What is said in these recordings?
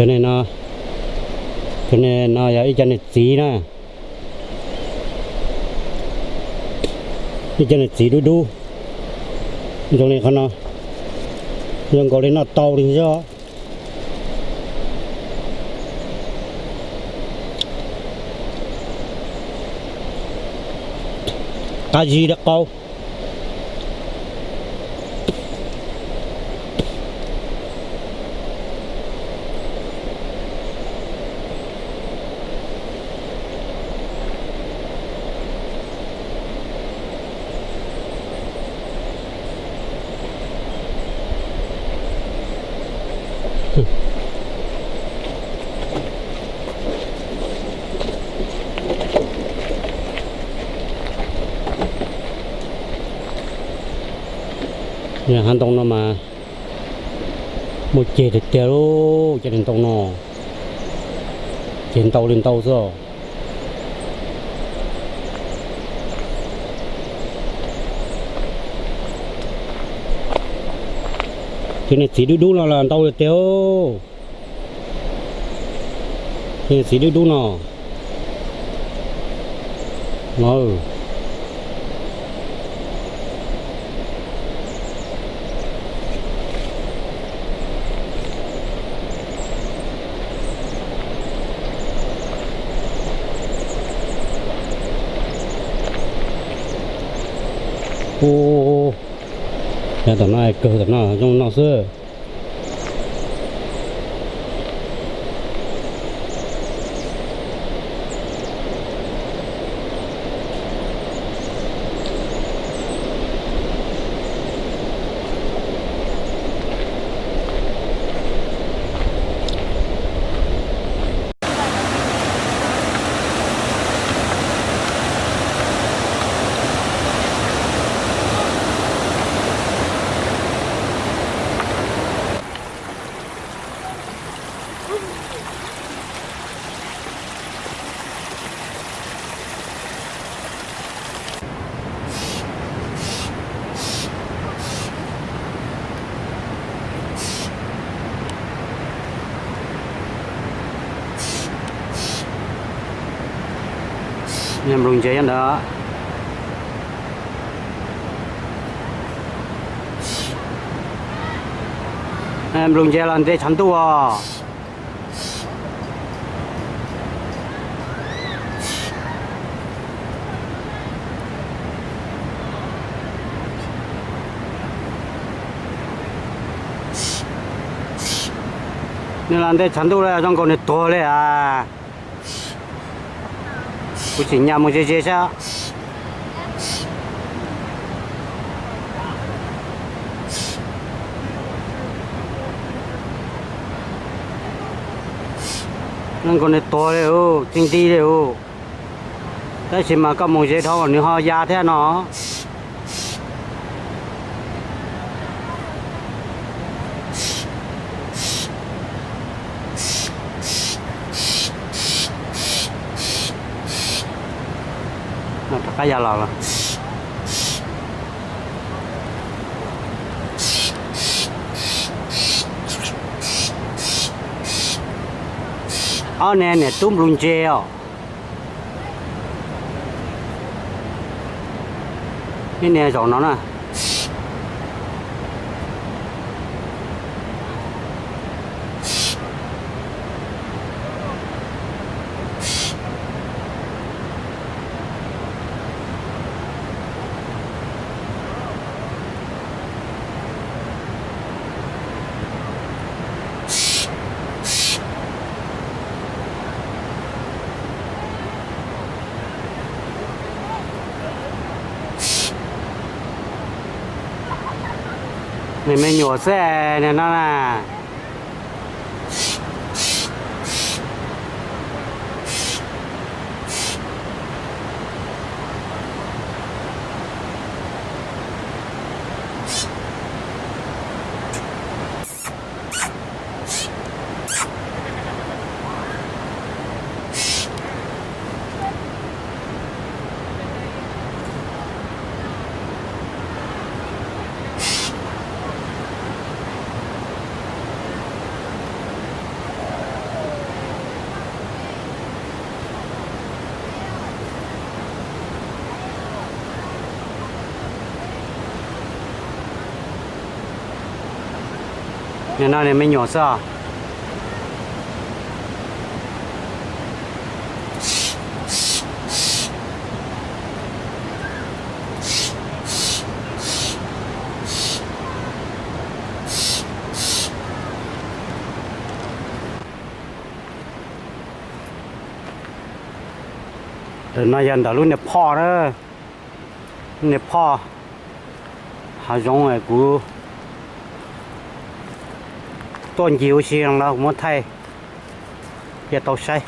Cov niag no, cov niag no yog ib cov niag txiv na, ib cov niag txiv dub dub, zoo li qhov no, zoo nkaus li noj tau li xwb. Qab zib dab qaub. Hav ntoo no mas muaj ceg tiag tiag lauj, cov niag ntoo no, ceg ntau li ntau xwb. Cov niag txiv dub dub no los ntau tiag tiag. Cov niag txiv dub dub no. Ub, yog tom no kawg, tom no zoo no xwb. Nploos ntses nyob ntawd. Nploos ntses los nte tshav ntuj os. Nws los nte tshav ntuj li, zoo nkaus nws tuag li as. Kuv tsim nyam mus ze ze saib. Zoo nkaus nws tuag li us, txij nti li us. Tab sis mas koj mus ze dhau nws ho ya thiab no. Rov qab ya los lawm. Ob niag niam tub nploos ntses os. Ib niag zaum no na. Nws me nyuam xwb niag no na. Nim no niag me nyuam xwb os. Ntawm no yog ntawm lub niag phoj na, lub niag phoj hav zoov es kuv tuaj ncig ua si no los kuv muab thaij cia tau saib.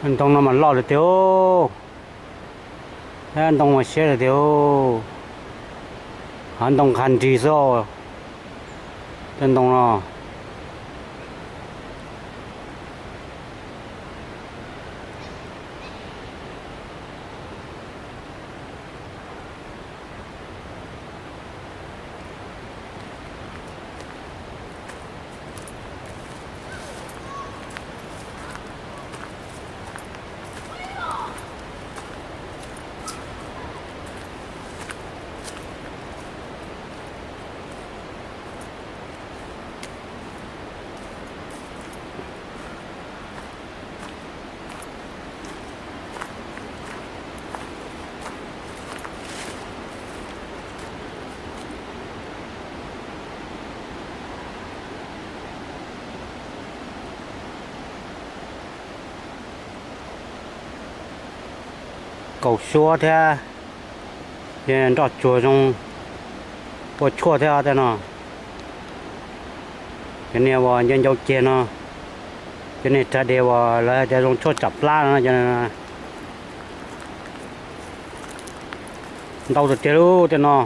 Ntoo no mas loj lawm tiag, ntoo mas siab lawm tiag, hav ntoo qha nrig xwb, tej ntoo no. Kaum suab thiab, nroj tsuag zoo, ua tshuaj thiab tej no. Cov niag uas nco ncau ceg no, cov niag rag deg uas lawv hais tias zoo tshuaj tsam plab no, ntau tiag tiag lub tej no.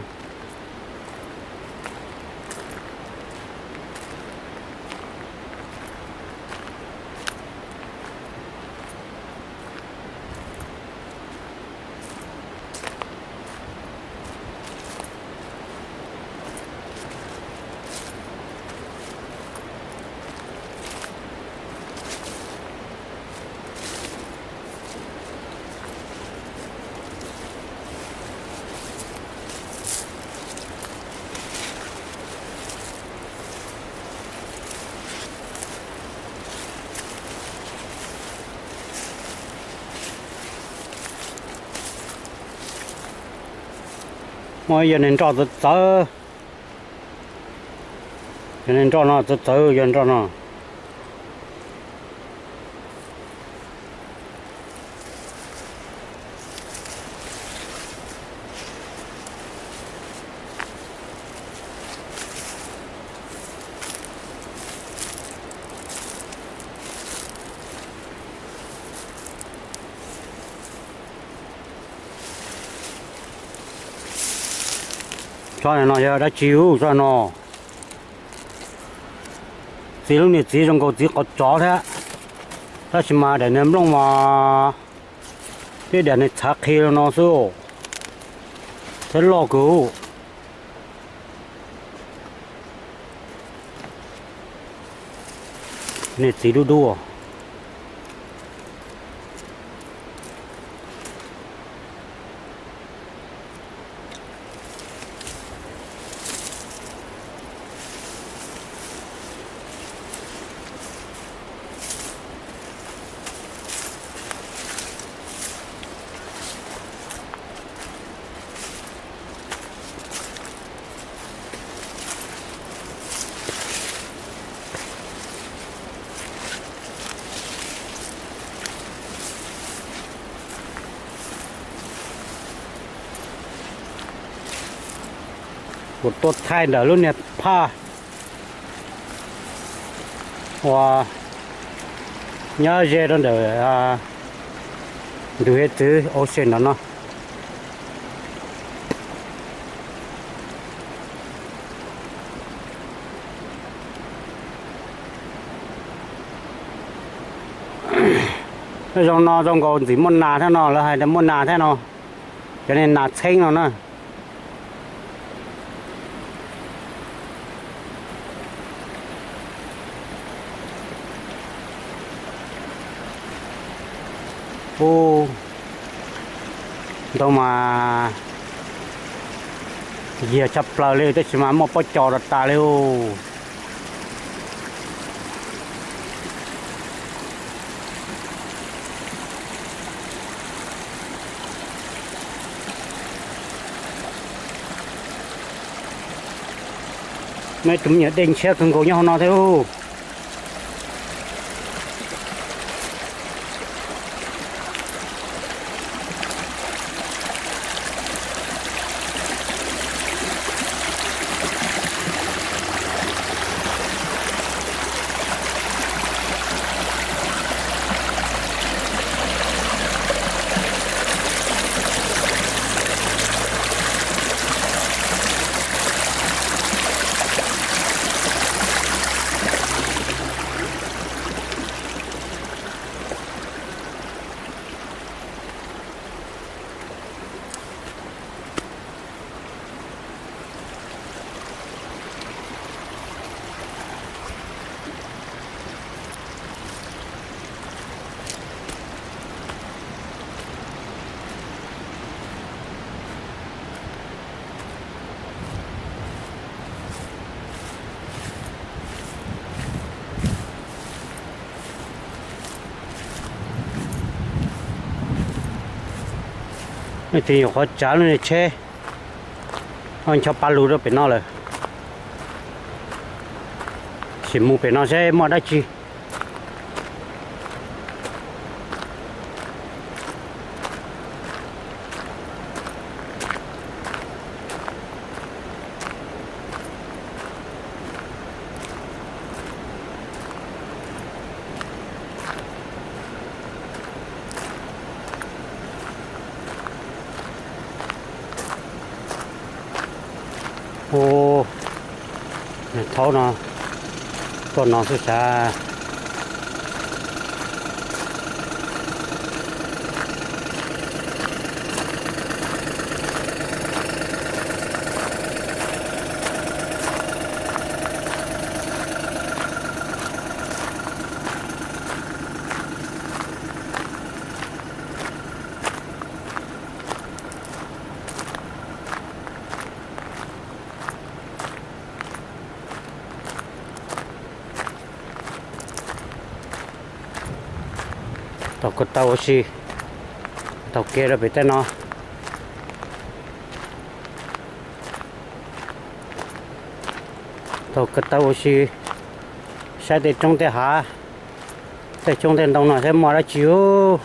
Muaj ib yog niag nroj txawv txawv, yog niag nroj no txawv txawv yog nroj no. Tsob no yog dab tsi ub tsob no? Txiv lub niag txiv zoo nkaus txiv qos tsov thiab, tab sis mas daim niag nplooj mas tib daim niag txhav qhi no xwb, thiab loj kawg. Niag txiv dub dub. Kuv tuaj thaij ntawm lub niag phaj uas nyob ze rau ntawm ntug hiav txwv ocean no no. Tej zoo no zoo nkaus ntxim muaj nas thiab no, lawv hais tias muaj nas thiab no, cov niag nas txheeb no na. Ub, ntoo mas yiag tshaj plaws li, tab sis mas muaj pob cos rau tas li ub. Muaj ib tug me nyuam dej ntshiab kawg nkaus nyob hauv no thiab ub. Nej tig nyuam qhuav tsav lub niag tsheb, ncho pa lug rau pem no lawm, sim mus pem no seb muaj dab tsi. Ub, thaub no tuaj no xwb sav. Taug ko taw ua si, taug kev rau pem tej no. Taug ko taw ua si, saib tej roob tej hav, tej xyoob tej ntoo no saib muaj dab tsi ub.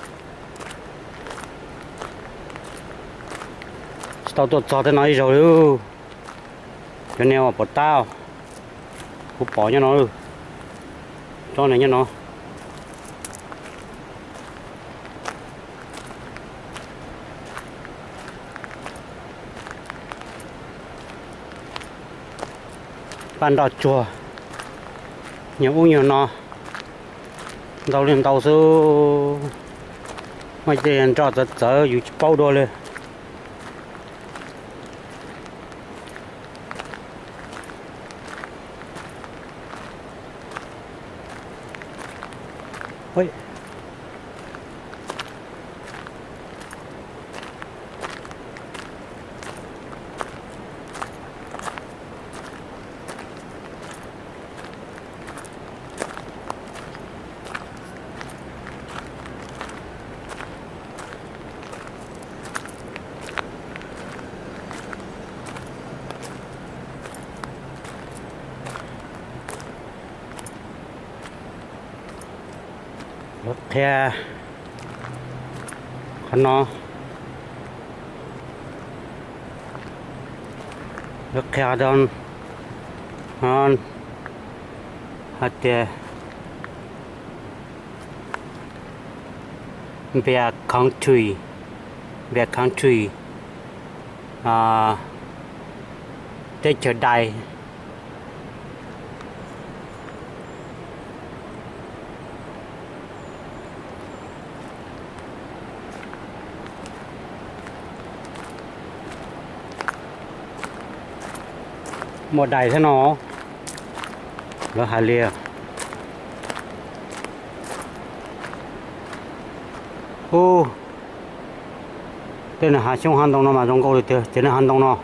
Tsis tau tuaj txog tej no ib zaug li. Cov niag uas pom tab, kuv pom nyob no, tsob niag nyob no. Paj nroj tsuag, nyuag ub nyuag no, ntau li ntau xwb. Muaj tej nroj txawv txawv yus tsis paub dua li. Lawv qhia qhov no, lawv qhia rau hais tias Bear Country, Bear Country, teb chaws dais. Muaj dais thiab no, lawv hais li. Ub, tej niag hav xyoob hav ntoo no mas zoo nkauj li tiag, ces niag hav ntoo no.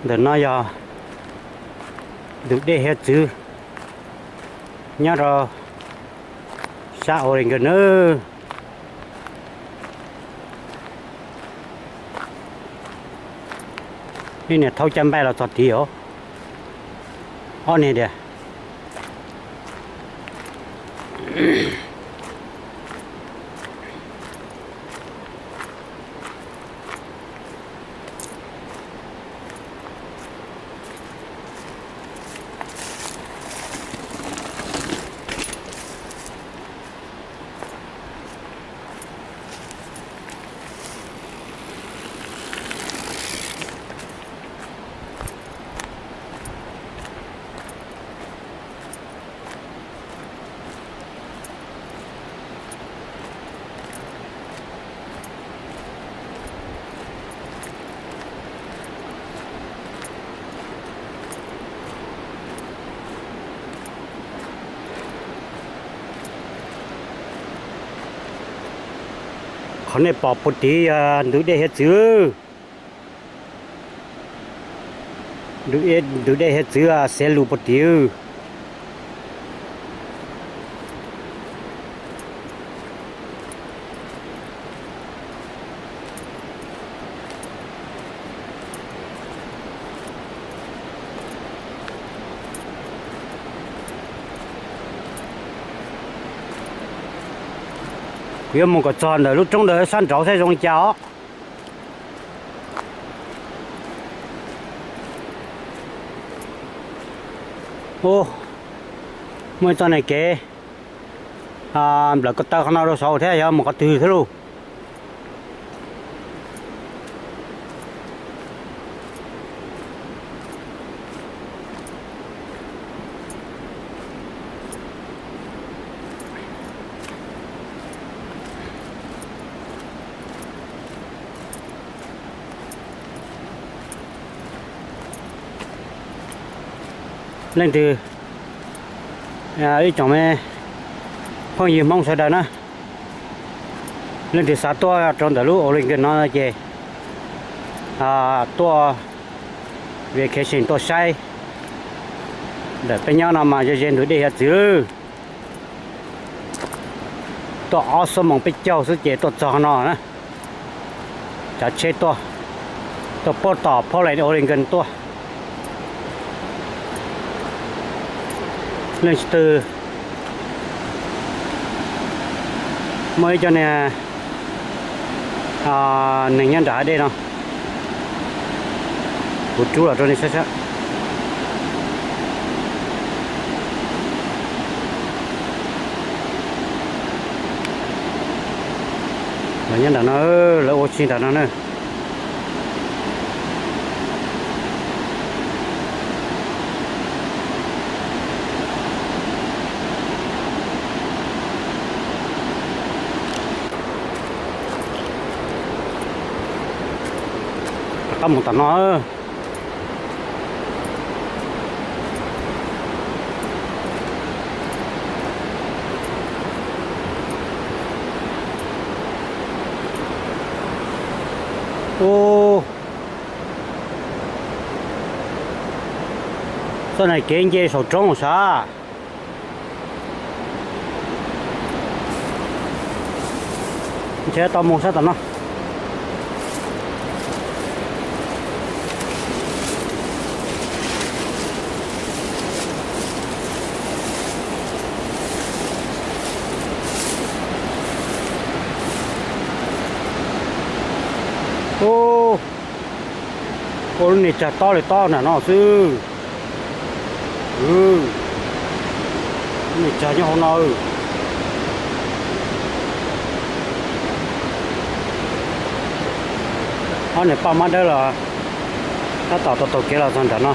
Ntawm no yog ntug dej hiav txwv nyob rau sab Oregon nawb. Ib niag thaub caj npaj los txog tid os, ob niag tiag. Qhov nej pom puag tid yog ntug dej hiav txwv. Ntug dej hiav txwv xiav lus puag tid. Kuv yuav mus kom txog ntawm lub roob ntawd sab nraud saib zoo li cas os. Ub, muaj ib txoj niag kev nplawm ko taw qhov no rau saud thiab, yog mus qhov twg thiab lauj? Leej twg, ib tsoom me phooj ywg Hmoob sawv daws na, leej twg xav tuaj rau ntawm lub Oregon no ces tuaj vacation tuaj saib. Ntawm peb nyob no mas ze ze ntug dej hiav txwv. Tuaj ob xuab moos peb caug xwb ces tuaj txog no na. Cov tsheb tuaj, tuaj puag tom Portland, Oregon tuaj. Leej twg muaj ib co niag neeg nyob nram hav dej no, kuv rub los rau nej saib sab. Lawv nyob nram no, lawv ua si nram no na. Rov qab mus tom no. Ub, txoj niag kev nce saum roob sav. Ntshe tau mus sab tom no. Ua lub niag tsag tob li tob nram no xwb. Lub niag tsag nyob hauv no. Ob niag paj mab dawb los tab tom taug taug kev los txog nram no.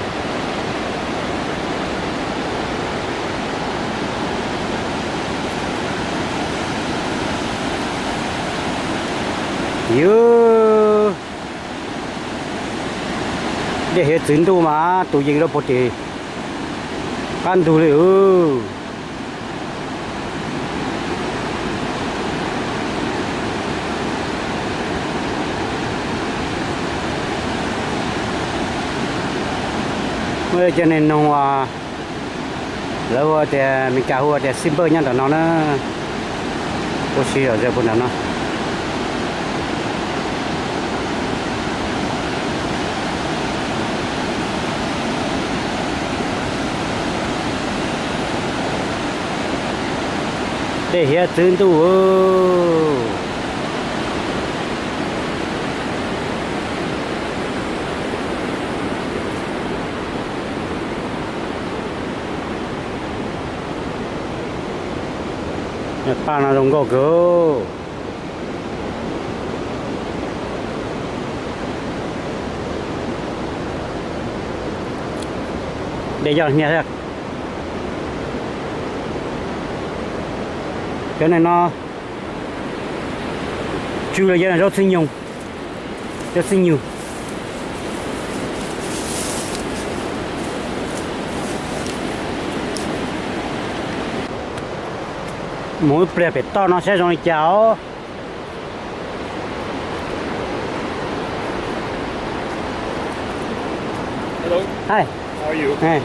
Yus, dej hiav txwv ntuj mas tus yees rau puag tim qab ntug li. Muaj cov niag noog uas lawv hu tias Meskas hu tias xib npawj nyob nram no na. Ua si zom zaws puag nram no. Dej hiav txwv ntuj. Paj no zoo nkauj kawg. Dej yoj nyiaj thiab. Cov neeg no tsw los yog zaub txhiv nyug, zaub txhiv nyug. Mus ib pliag pem toj no saib zoo li cas os. Hello. Hi. How are you? Hi.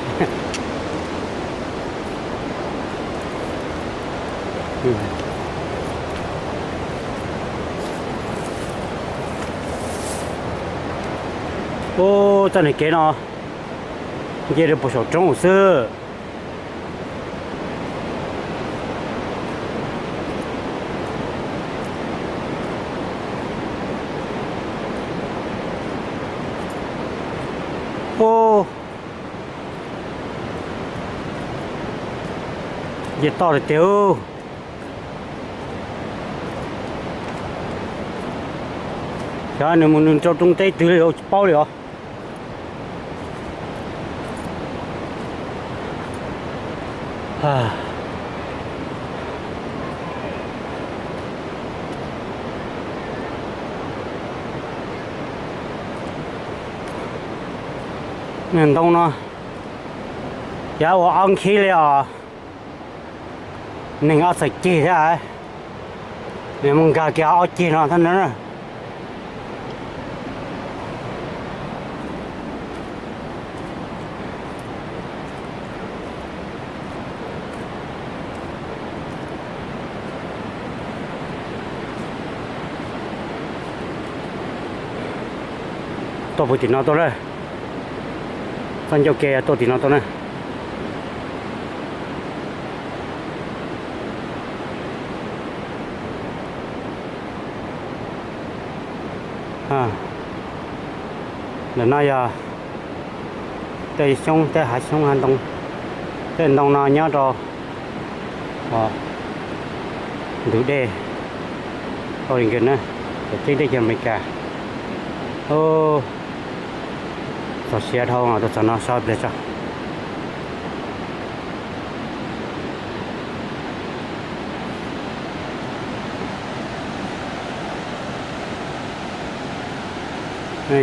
Ub, txoj niag kev no nce rau puag saum roob xwb. Ub, nce toj tiag tiag. Xyov nws mus nws rau roob teb twg li tsis paub li os. Ntoo no yav ua ob khib li os. Neeg ob txhais ceg thiab, nws mus nkag kiag ob ceg no thiab na. Tuaj puag tim no tuaj na, txoj ncauj ke tuaj tim no tuaj na. Ntawm no yog tej xyoob tej hav xyoob hav ntoo, tej ntoo no nyob rau ntug dej Oregon na, teb teb chaws Amelikas. Txog siav dhau tuaj txog no so pliag tso.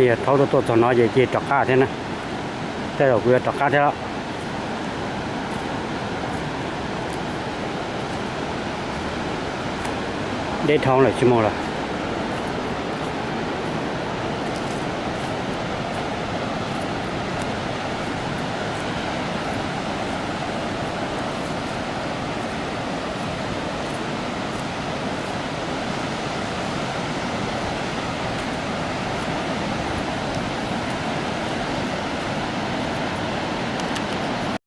Yog thaub tuaj tuaj txog no ces cia rov qab thiab na. Tej zaum kuv yuav rov qab thiab. Deb dhau lawm tsis mus lawm.